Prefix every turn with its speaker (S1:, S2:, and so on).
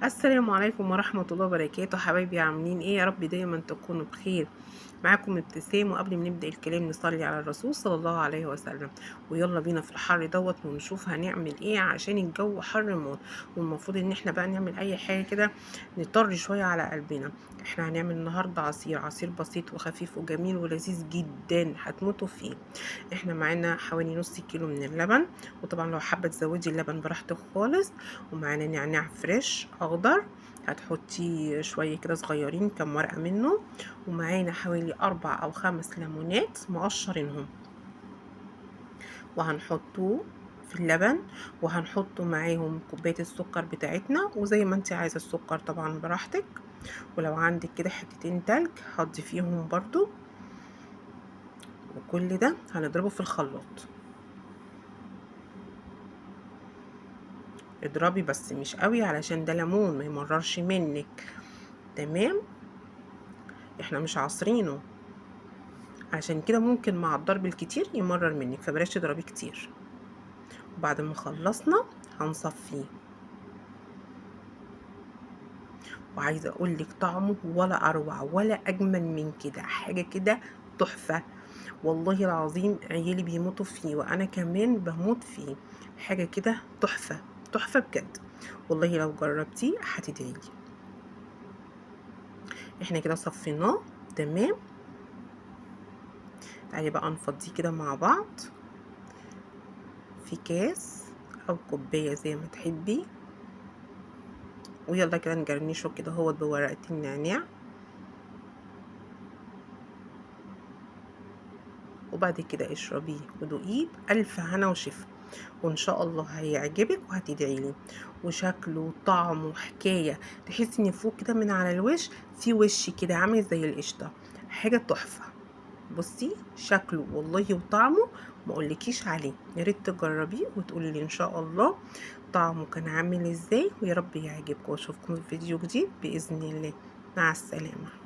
S1: السلام عليكم ورحمة الله وبركاته. حبايبي عاملين ايه؟ يا رب دايما تكونوا بخير. معاكم ابتسام، وقبل ما نبدأ الكلام نصلي على الرسول صلى الله عليه وسلم. ويلا بينا في الحر دوت ونشوف هنعمل ايه عشان الجو حر موت، والمفروض ان احنا بقى نعمل اي حاجة كده نطر شوية على قلبنا. احنا هنعمل النهاردة عصير بسيط وخفيف وجميل ولذيذ جدا هتموتوا فيه. احنا معانا حوالي نص كيلو من اللبن، وطبعا لو حابة تزودي اللبن براحتك خالص. ومعانا نعناع fresh اخضر هتحطي شوية كده صغيرين كام ورقة منه، ومعانا حوالي 4 أو 5 ليمونات مقشرينهم وهنحطوه في اللبن، وهنحطه معاهم كوباية السكر بتاعتنا، وزي ما انت عايزه السكر طبعا براحتك. ولو عندك كده حتتين تلج هتضيفيهم برضو، وكل ده هنضربه في الخلاط. اضربي بس مش قوي علشان ده ليمون ما يمررش منك، تمام؟ احنا مش عصرينه عشان كده ممكن مع الضرب الكتير يمرر منك، فبلاش تضربيه كتير. وبعد ما خلصنا هنصفيه، وعايزه اقولك طعمه ولا اروع ولا اجمل من كده، حاجة كده تحفة والله العظيم. عيالي بيموتوا فيه وانا كمان بموت فيه، حاجة كده تحفة تحفة بجد والله. لو جربتيه هتدعيلي. احنا كده صفيناه، تمام؟ تعالي بقى نفضيه كده مع بعض في كاس او كوباية زي ما تحبي. ويلا كده نجرنشه كده اهوت بورقتين نعناع، وبعد كده اشربيه ودوقيه بألف هنا وشفا، وان شاء الله هيعجبك وهتدعيلي. وشكله وطعمه وحكاية، تحسي ان فوق كده من على الوش في وش كده عامل زي القشطه، حاجة تحفة. بصي شكله والله وطعمه ما اقولكيش عليه، يا ريت تجربيه وتقولي لي ان شاء الله طعمه كان عامل ازاي، ويا رب يعجبكم. واشوفكم في فيديو جديد باذن الله. مع السلامة.